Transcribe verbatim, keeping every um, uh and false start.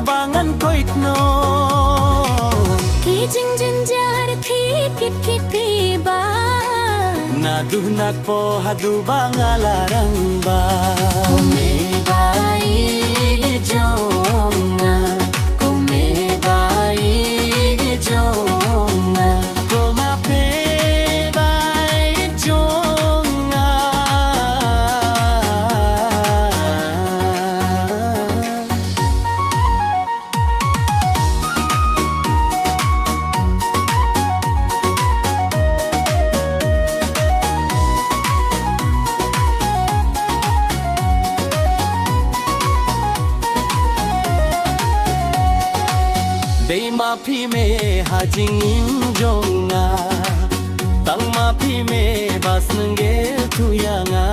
ba ngan koit noh. Ki jingjynjar ki kit kit phi ba. Naduh nakpoh haduh ba nga la rangbah. Ko mei ba ïeit jong nga. Ko mei ba ïeit jong nga. Ko ma phi ba ïeit jong nga. Dei ma phi mei ha jingim jong nga. Tang ma phi mei ba sneng kyrkhu ïa nga.